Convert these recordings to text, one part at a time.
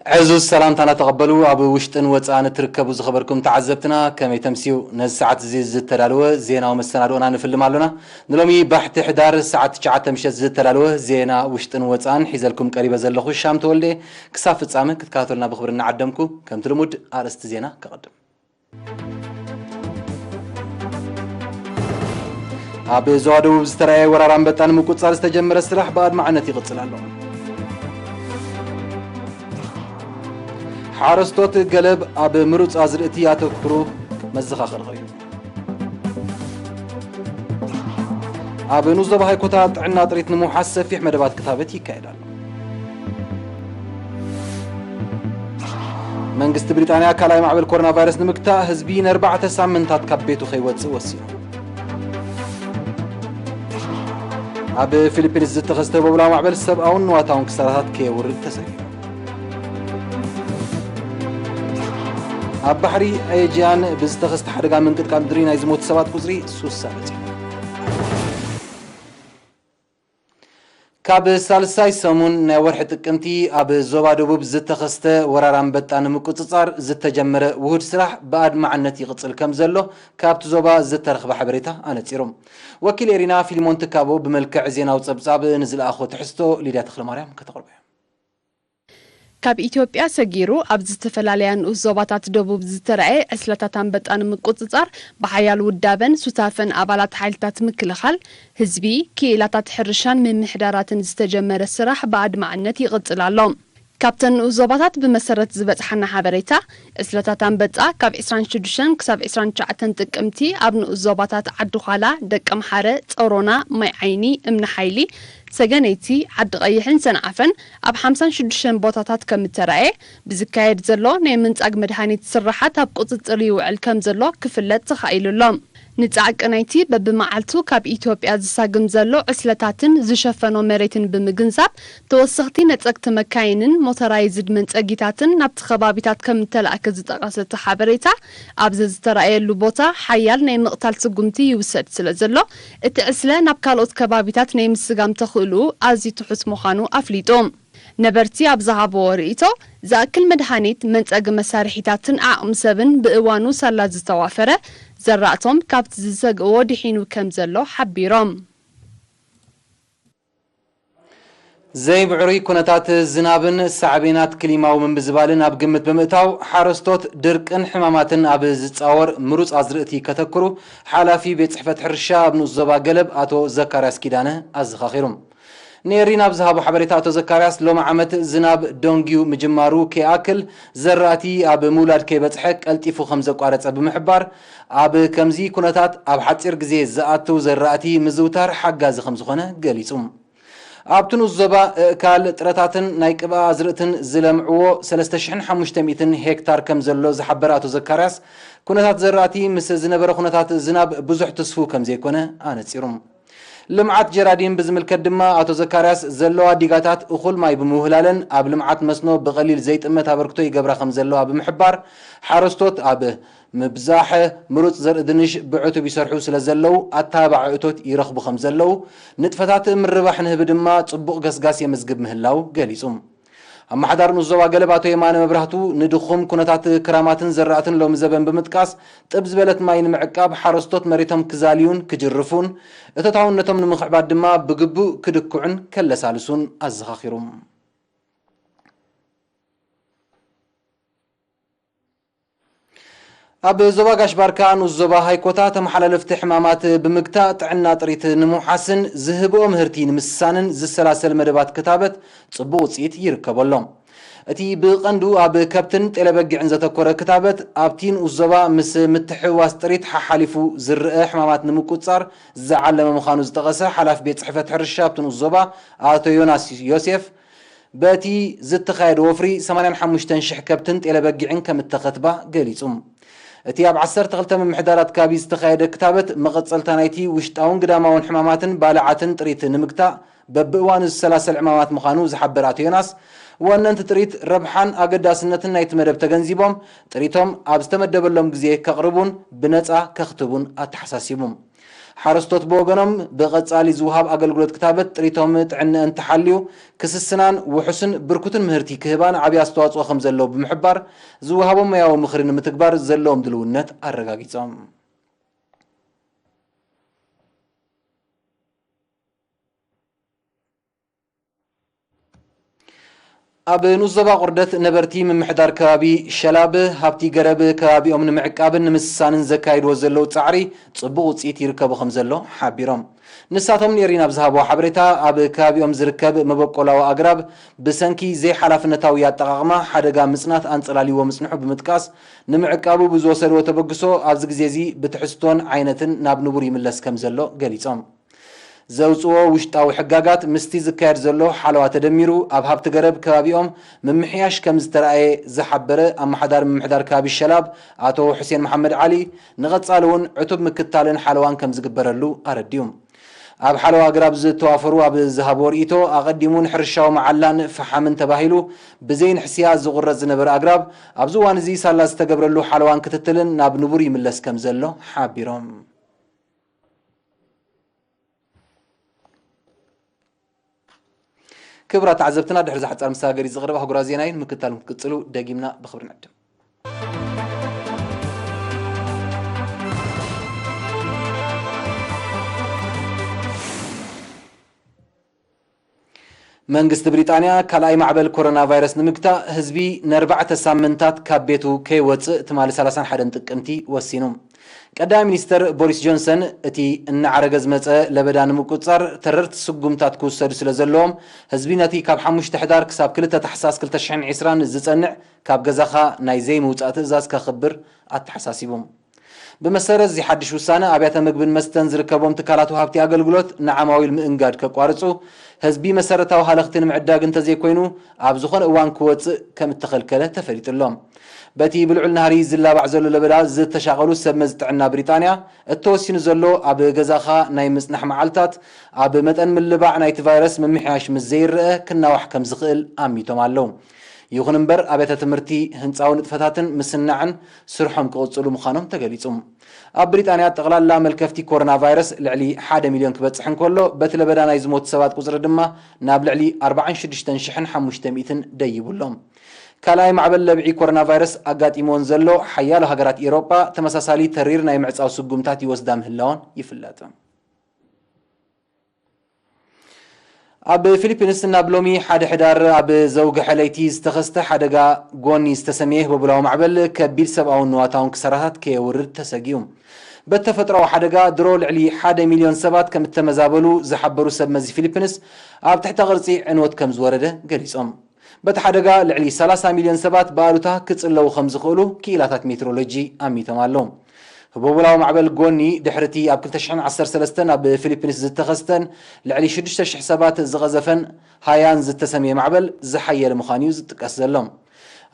ዕዙዝ ሰላምታና ተቐበሉ። ኣብ ውሽጥን ወጻእን እትርከቡ ዝኸበርኩም ተዓዘብትና፣ ከመይ ተምስዩ? ነዚ ሰዓት እዚ ዝተዳለወ ዜናዊ መሰናድኦና ንፍልም ኣሎና። ንሎሚ ባሕቲ ሕዳር ሰዓት ትሽዓተ ምሸት ዝተዳለወ ዜና ውሽጥን ወጻእን ሒዘልኩም ቀሪበ ዘለኹ ሻም ተወልደ። ክሳብ ፍጻመ ክትከታተሉና ብኽብሪ እናዓደምኩ፣ ከምቲ ልሙድ ኣርእስቲ ዜና ከቐድም። ኣብ ዞባ ደቡብ ዝተረኣየ ወራር ኣንበጣ ንምቁጽጻር ዝተጀመረ ስራሕ ብኣድማዕነት ይቕጽል ኣሎ። ሓረስቶት ገለብ ኣብ ምሩጽ ኣዝርእቲ ኣተኩሩ፣ መዘኻኸሪ ኮይኑ። ኣብ ንኡስ ዞባ ሃይኮታ ጥዕና ጥሪት ንምውሓስ ሰፊሕ መደባት ክታበት ይካየድ ኣሎ። መንግስቲ ብሪጣንያ ካልኣይ ማዕበል ኮሮና ቫይረስ ንምግታእ ህዝቢ ንኣርባዕተ ሳምንታት ካብ ቤቱ ከይወጽእ ወሲኑ። ኣብ ፊሊፒንስ ዝተኸስተ ቦብላ ማዕበል ሰብኣውን ንዋታውን ክሳራታት ከየውርድ ተሰጊኡ። ኣብ ባሕሪ ኤጂያን ብዝተኸስተ ሓደጋ ምንቅጥቃጥ ምድሪ ናይ ዝሞቱ ሰባት ቁጽሪ ሱሳ በጺሑ። ካብ ሳልሳይ ሰሙን ናይ ወርሒ ጥቅምቲ ኣብ ዞባ ደቡብ ዝተኸስተ ወራር ኣንበጣ ንምቁጽጻር ዝተጀመረ ውሁድ ስራሕ ብኣድማዕነት ይቕጽል ከም ዘሎ ካብቲ ዞባ ዝተረኽበ ሓበሬታ ኣነጺሩ። ወኪል ኤሪና ፊሊሞን ትካቦ ብመልክዕ ዜናዊ ጸብጻብ ንዝለኣኾ ትሕዝቶ ሊድያ ተኽለማርያም ከተቕርቦ እያ። ካብ ኢትዮጵያ ሰጊሩ ኣብ ዝተፈላለያ ንኡስ ዞባታት ደቡብ ዝተረኣየ ዕስለታት ኣንበጣ ንምቁጽጻር ብሓያል ውዳበን ሱታፈን ኣባላት ሓይልታት ምክልኻል፣ ህዝቢ፣ ክኢላታት ሕርሻን ምምሕዳራትን ዝተጀመረ ስራሕ ብኣድማዕነት ይቕጽል ኣሎ። ካብተን ንኡስ ዞባታት ብመሰረት ዝበጽሓና ሓበሬታ፣ ዕስለታት ኣንበጣ ካብ ዕስራን ሽዱሽተን ክሳብ ዕስራን ትሽዓተን ጥቅምቲ ኣብ ንኡስ ዞባታት ዓዲ ዃላ፣ ደቀምሓረ፣ ጸሮና፣ ማይ ዓይኒ፣ እምኒ ሓይሊ፣ ሰገነይቲ፣ ዓዲ ቀይሕን ሰንዓፈን ኣብ ሓምሳን ሽዱሽተን ቦታታት ከም እተራእየ፣ ብዝካየድ ዘሎ ናይ ምንጻግ መድሃኒት ስራሓት ኣብ ቁጽጽር ይውዕል ከም ዘሎ ክፍለጥ ተኻኢሉ ኣሎ። ንጻዕቂ ናይቲ በብመዓልቱ ካብ ኢትዮጵያ ዝሳግም ዘሎ ዕስለታትን ዝሸፈኖ መሬትን ብምግንዛብ፣ ተወሰኽቲ ነጸግቲ መካይንን ሞተራይዝድ መንጸጊታትን ናብቲ ከባቢታት ከም እተላእከ ዝጠቐሰ እቲ ሓበሬታ፣ ኣብዚ ዝተራእየሉ ቦታ ሓያል ናይ ምቕታል ስጉምቲ ይውሰድ ስለ ዘሎ፣ እቲ ዕስለ ናብ ካልኦት ከባቢታት ናይ ምስጋም ተኽእልኡ ኣዝዩ ትሑት ምዃኑ ኣፍሊጡ። ነበርቲ ኣብ ዝሃብዎ ርእይቶ፣ ዝኣክል መድሃኒት፣ መንጸጊ መሳርሒታትን ዓቕሚ ሰብን ብእዋኑ ሳላ ዝተዋፈረ፣ ዘራእቶም ካብቲ ዝሰግእዎ ድሒኑ ከም ዘሎ ሓቢሮም። ዘይብዕሩይ ኩነታት ዝናብን ሳዕቤናት ክሊማዊ ምምዝባልን ኣብ ግምት ብምእታው፣ ሓረስቶት ድርቅን ሕማማትን ኣብ ዝጻወር ምሩጽ ኣዝርእቲ ከተክሩ ሓላፊ ቤት ጽሕፈት ሕርሻ ኣብ ንኡስ ዞባ ገለብ ኣቶ ዘካርያስ ኪዳነ ኣዘኻኺሩ። ንኤሪና ኣብ ዝሃቦ ሓበሬታ ኣቶ ዘካርያስ፣ ሎሚ ዓመት ዝናብ ደንጉዩ ምጅማሩ ከይኣክል፣ ዘራእቲ ኣብ ምውላድ ከይበጽሐ ቀልጢፉ ከም ዘቋረጸ ብምሕባር፣ ኣብ ከምዚ ኩነታት ኣብ ሓጺር ግዜ ዝኣቱ ዘራእቲ ምዝውታር ሓጋዚ ከም ዝኾነ ገሊጹ። ኣብቲ ንኡስ ዞባ እእካል ጥረታትን ናይ ቅብኣ ኣዝርእትን ዝለምዕዎ ሰለስተ ሽሕን ሓሙሽተ ሚእትን ሄክታር ከም ዘሎ ዝሓበረ ኣቶ ዘካርያስ፣ ኩነታት ዘራእቲ ምስ ዝነበረ ኩነታት ዝናብ ብዙሕ ትስፉው ከም ዘይኮነ ኣነጺሩ። ልምዓት ጀራዲን ብዝምልከት ድማ ኣቶ ዘካርያስ፣ ዘለዋ ዲጋታት እኹል ማይ ብምውህላለን ኣብ ልምዓት መስኖ ብቐሊል ዘይጥመት ኣበርክቶ ይገብራ ከም ዘለዋ ብምሕባር፣ ሓረስቶት ኣብ ምብዛሕ ምሩጽ ዘርኢ ድንሽ ብዕቱብ ይሰርሑ ስለ ዘለዉ፣ ኣተባባዒ እቶት ይረኽቡ ከም ዘለዉ፣ ንጥፈታት ምርባሕ ንህቢ ድማ ጽቡቕ ገስጋስ የመዝግብ ምህላው ገሊጹ። ኣመሓዳሪ ንኡስ ዞባ ገለብ ኣቶ የማነ መብራህቱ፣ ንድኹም ኩነታት ክራማትን ዘራእትን ሎሚ ዘበን ብምጥቃስ፣ ጥብ ዝበለት ማይ ንምዕቃብ ሓረስቶት መሬቶም ክዛልዩን ክጅርፉን፣ እቶታውነቶም ንምኽዕባት ድማ ብግቡእ ክድክዑን ከለሳልሱን ኣዘኻኺሩ። ኣብ ዞባ ጋሽ ባርካ ንኡስ ዞባ ሃይኮታ ተመሓላለፍቲ ሕማማት ብምግታእ ጥዕና ጥሪት ንምውሓስን ዝህብኦ ምህርቲ ንምስሳንን ዝሰላሰል መደባት ክታበት ጽቡቕ ውጽኢት ይርከቦ ኣሎ። እቲ ብቐንዱ ኣብ ከብትን ጤለበጊዕን ዘተኮረ ክታበት ኣብቲ ንኡስ ዞባ ምስ ምትሕውዋስ ጥሪት ሓሓሊፉ ዝረኣ ሕማማት ንምቁጽጻር ዝዓለመ ምዃኑ ዝጠቐሰ ሓላፊ ቤት ጽሕፈት ሕርሻ ኣብቲ ንኡስ ዞባ ኣቶ ዮናስ ዮሴፍ፣ በቲ ዝተኻየደ ወፍሪ ሰማንያን ሓሙሽተን ሽሕ ከብትን ጤለበጊዕን ከም እተኸትባ ገሊጹ። እቲ ኣብ ዓሰርተ ክልተ ምምሕዳራት ከባቢ ዝተኻየደ ክታበት መቐጸልታ ናይቲ ውሽጣውን ግዳማውን ሕማማትን ባልዓትን ጥሪት ንምግታእ በብእዋኑ ዝሰላሰል ዕማማት ምዃኑ ዝሓበረ ኣቶ ዮናስ፣ ወነንቲ ጥሪት ረብሓን ኣገዳስነትን ናይቲ መደብ ተገንዚቦም ጥሪቶም ኣብ ዝተመደበሎም ግዜ ከቕርቡን ብነጻ ከኽትቡን ኣተሓሳሲቡ። ሓረስቶት ብወገኖም ብቐጻሊ ዝወሃብ ኣገልግሎት ክታበት ጥሪቶም ጥዕንአን ተሓልዩ ክስስናን ውሑስን ብርኩትን ምህርቲ ክህባን ዓብዪ ኣስተዋጽኦ ከም ዘለዎ ብምሕባር ዝወሃቦም ሞያዊ ምኽሪ ንምትግባር ዘለዎም ድልውነት ኣረጋጊጾም። ኣብ ንኡስ ዞባ ቁርደት ነበርቲ ምምሕዳር ከባቢ ሸላብ ሃብቲ ገረብ ከባቢኦም ንምዕቃብን ንምስሳንን ዘካይድዎ ዘለዉ ጻዕሪ ጽቡቕ ውጽኢት ይርከቦ ከም ዘሎ ሓቢሮም። ንሳቶም ንኤሪና ኣብ ዝሃብዎ ሓበሬታ ኣብ ከባቢኦም ዝርከብ መበቆላዊ ኣግራብ ብሰንኪ ዘይሓላፍነታዊ ኣጠቓቕማ ሓደጋ ምጽናት ኣንጸላልይዎ ምጽንሑ ብምጥቃስ ንምዕቃቡ ብዝወሰድዎ ተበግሶ ኣብዚ ግዜ እዚ ብትሕዝቶን ዓይነትን ናብ ንቡር ይምለስ ከም ዘሎ ገሊጾም። ዘውፅዎ ውሽጣዊ ሕጋጋት ምስቲ ዝካየድ ዘሎ ሓለዋ ተደሚሩ ኣብ ሃብቲ ገረብ ከባቢኦም ምምሕያሽ ከም ዝተረኣየ ዝሓበረ ኣመሓዳሪ ምምሕዳር ከባቢ ሸላብ ኣቶ ሑሴን መሓመድ ዓሊ ንቐፃሊ እውን ዕቱብ ምክታልን ሓለዋን ከም ዝግበረሉ ኣረዲኡ። ኣብ ሓለዋ ኣግራብ ዝተዋፈሩ ኣብ ዝሃብዎ ርእይቶ ኣቐዲሙ ንሕርሻዊ መዓላን ፈሓምን ተባሂሉ ብዘይንሕስያ ዝቑረፅ ዝነበረ ኣግራብ ኣብዚ እዋን እዚ ሳላ ዝተገብረሉ ሓለዋን ክትትልን ናብ ንቡር ይምለስ ከም ዘሎ ሓቢሮም። ክቡራት ተዓዘብትና ድሕሪ ዝሓፃር መሰጋገሪ ዝቕርብ ኣህጉራዊ ዜና እዩ ንምክታል ክትቅፅሉ ደጊምና ብኽብሪ ንዕድም። መንግስቲ ብሪጣንያ ካልኣይ ማዕበል ኮሮና ቫይረስ ንምግታእ ህዝቢ ንኣርባዕተ ሳምንታት ካብ ቤቱ ከይወፅእ ትማሊ ሰላሳን ሓደን ጥቅምቲ ወሲኑ። ቀዳማይ ሚኒስተር ቦሪስ ጆንሰን እቲ እናዓረገ ዝመፀ ለበዳ ንምቁፅፃር ተረርቲ ስጉምታት ክውሰዱ ስለ ዘለዎም ህዝቢ ነቲ ካብ ሓሙሽተ ሕዳር ክሳብ ክልተ ታሕሳስ ክልተ ሽሕን ዕስራን ዝፀንዕ ካብ ገዛኻ ናይ ዘይምውፃእ ትእዛዝ ከኽብር ኣተሓሳሲቡ። ብመሰረት እዚ ሓድሽ ውሳነ ኣብያተ ምግብን መስተን ዝርከቦም ትካላት ወሃብቲ ኣገልግሎት ንዓማዊል ምእንጋድ ከቋርፁ ህዝቢ መሰረታዊ ሃለኽቲ ንምዕዳግ እንተዘይኮይኑ ኣብ ዝኾነ እዋን ክወፅእ ከም እተኸልከለ ተፈሊጡ ኣሎ። በቲ ብልዑል ናህሪ ዝላባዕ ዘሎ ለበዳ ዝተሻቐሉ ሰብ መዚ ጥዕና ብሪጣንያ እተወሲኑ ዘሎ ኣብ ገዛኻ ናይ ምጽናሕ መዓልታት ኣብ መጠን ምልባዕ ናይቲ ቫይረስ ምምሕያሽ ምስ ዘይረአ ክናዋሕ ከም ዝኽእል ኣሚቶም ኣለዉ። ይኹን እምበር ኣብያተ ትምህርቲ፣ ህንጻዊ ንጥፈታትን ምስናዕን ስርሖም ክቕጽሉ ምዃኖም ተገሊጹ። ኣብ ብሪጣንያ ጠቕላላ መልከፍቲ ኮሮና ቫይረስ ልዕሊ ሓደ ሚልዮን ክበጽሕ እንከሎ በቲ ለበዳ ናይ ዝሞቱ ሰባት ቁጽሪ ድማ ናብ ልዕሊ ኣርባዓን ሽዱሽተን ሽሕን ሓሙሽተ ሚእትን ደይቡ ኣሎ። ካልኣይ ማዕበል ለብዒ ኮሮና ቫይረስ ኣጋጢምወን ዘሎ ሓያሎ ሃገራት ኤውሮጳ ተመሳሳሊ ተሪር ናይ ምዕጻው ስጉምታት ይወስዳ ምህላወን ይፍለጥ። ኣብ ፊሊፒንስ ናብ ሎሚ ሓደ ሕዳር ኣብ ዘውግሐ ለይቲ ዝተኸስተ ሓደጋ ጎኒ ዝተሰምየ ህቦብላዊ ማዕበል ከቢድ ሰብኣውን ንዋታውን ክሳራታት ከየውርድ ተሰጊኡ። በቲ ተፈጥሮኣዊ ሓደጋ ድሮ ልዕሊ ሓደ ሚልዮን ሰባት ከም እተመዛበሉ ዝሓበሩ ሰብ መዚ ፊሊፒንስ ኣብ ትሕተ ቅርጺ ዕንወት ከም ዝወረደ ገሊጾም። በቲ ሓደጋ ልዕሊ ሰላሳ ሚልዮን ሰባት ብኣሉታ ክጽለዉ ከም ዝኽእሉ ክኢላታት ሜትሮሎጂ ኣሚቶም ኣለዉ። ህቦብላዊ ማዕበል ጎኒ ድሕሪ እቲ ኣብ ክልተ ሽሕን ዓሰርተ ሰለስተን ኣብ ፊሊፒንስ ዝተኸስተን ልዕሊ ሽዱሽተ ሽሕ ሰባት ዝቐዘፈን ሃያን ዝተሰምየ ማዕበል ዝሓየለ ምዃኑ እዩ ዝጥቀስ ዘሎ።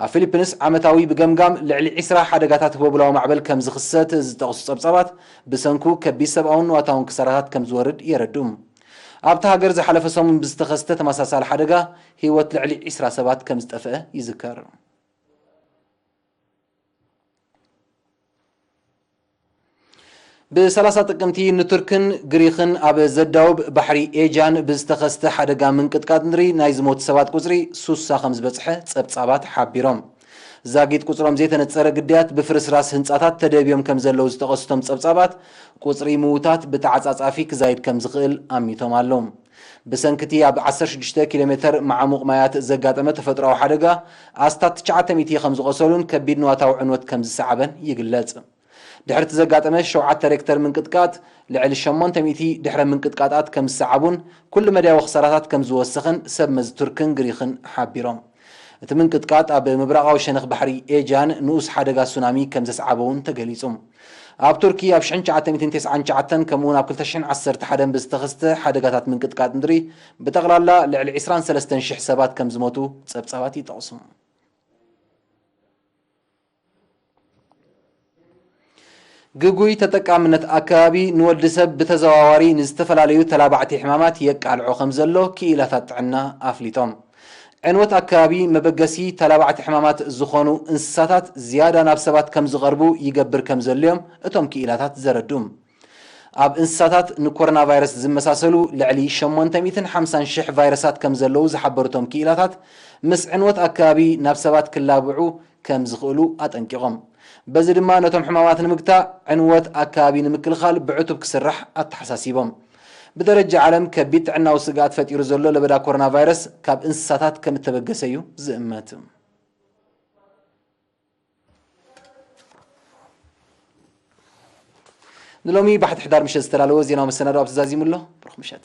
ኣብ ፊሊፒንስ ዓመታዊ ብገምጋም ልዕሊ ዕስራ ሓደጋታት ህቦብላዊ ማዕበል ከም ዝኽሰት ዝጠቕሱ ጸብጻባት ብሰንኩ ከቢድ ሰብኣውን ንዋታውን ክሳራታት ከም ዝወርድ የረድኡ። ኣብታ ሃገር ዝሓለፈ ሰሙን ብዝተኸስተ ተመሳሳሊ ሓደጋ ህይወት ልዕሊ ዕስራ ሰባት ከም ዝጠፍአ ይዝከር። ብሰላሳ ጥቅምቲ ንቱርክን ግሪኽን ኣብ ዘዳውብ ባሕሪ ኤጃን ብዝተኸስተ ሓደጋ ምንቅጥቃጥ ምድሪ ናይ ዝሞቱ ሰባት ቁጽሪ ሱሳ ከም ዝበጽሐ ጸብጻባት ሓቢሮም። ዛጊት ቁጽሮም ዘይተነጸረ ግዳያት ብፍርስራስ ህንጻታት ተደብዮም ከም ዘለዉ ዝጠቐሱ እቶም ጸብጻባት፣ ቁጽሪ ምዉታት ብተዓጻጻፊ ክዛይድ ከም ዝኽእል ኣሚቶም ኣለዉ። ብሰንኪ እቲ ኣብ ዓሰርተ ሽዱሽተ ኪሎ ሜተር መዓሙቕ ማያት ዘጋጠመ ተፈጥሮኣዊ ሓደጋ፣ ኣስታት ትሽዓተ ሚእቲ ከም ዝቖሰሉን ከቢድ ንዋታዊ ዕንወት ከም ዝሰዓበን ይግለጽ። ድሕሪ እቲ ዘጋጠመ ሸውዓተ ሬክተር ምንቅጥቃጥ፣ ልዕሊ ሸሞንተ ሚእቲ ድሕረ ምንቅጥቃጣት ከም ዝሰዓቡን ኩሉ መዳያዊ ክሳራታት ከም ዝወሰኸን ሰብ መዚ ቱርክን ግሪኽን ሓቢሮም። እቲ ምንቅጥቃጥ ኣብ ምብራቓዊ ሸነኽ ባሕሪ ኤጃን ንኡስ ሓደጋ ሱናሚ ከም ዘስዓበ እውን ተገሊጹ። ኣብ ቱርኪ ኣብ ሽሕን ትሽዓተ ሚእትን ተስዓን ትሽዓተን ከምኡውን ኣብ ክልተ ሽሕን ዓሰርተ ሓደን ብዝተኸስተ ሓደጋታት ምንቅጥቃጥ ምድሪ ብጠቕላላ ልዕሊ ዕስራን ሰለስተን ሽሕ ሰባት ከም ዝሞቱ ጸብጻባት ይጠቕሱ። ግጉይ ተጠቃምነት ኣከባቢ ንወዲ ሰብ ብተዘዋዋሪ ንዝተፈላለዩ ተላባዕቲ ሕማማት የቃልዖ ከም ዘሎ ክኢላታት ጥዕና ኣፍሊጦም። ዕንወት ኣከባቢ መበገሲ ተላባዕቲ ሕማማት ዝኾኑ እንስሳታት ዝያዳ ናብ ሰባት ከም ዝቐርቡ ይገብር ከም ዘሎ'ዮም እቶም ክኢላታት ዘረድኡ። ኣብ እንስሳታት ንኮሮና ቫይረስ ዝመሳሰሉ ልዕሊ ሸሞንተ ሚእትን ሓምሳን ሽሕ ቫይረሳት ከም ዘለዉ ዝሓበሩ እቶም ክኢላታት፣ ምስ ዕንወት ኣከባቢ ናብ ሰባት ክላብዑ ከም ዝኽእሉ ኣጠንቂቖም። በዚ ድማ ነቶም ሕማማት ንምግታእ ዕንወት ኣከባቢ ንምክልኻል ብዕቱብ ክስራሕ ኣተሓሳሲቦም። ብደረጃ ዓለም ከቢድ ጥዕናዊ ስግኣት ፈጢሩ ዘሎ ለበዳ ኮሮና ቫይረስ ካብ እንስሳታት ከም እተበገሰ እዩ ዝእመት። ንሎሚ ባሕቲ ሕዳር ምሸት ዝተዳለወ ዜናዊ መሰናዶ ኣብ ተዛዚሙ ኣሎ። ብሩኽ ምሸት።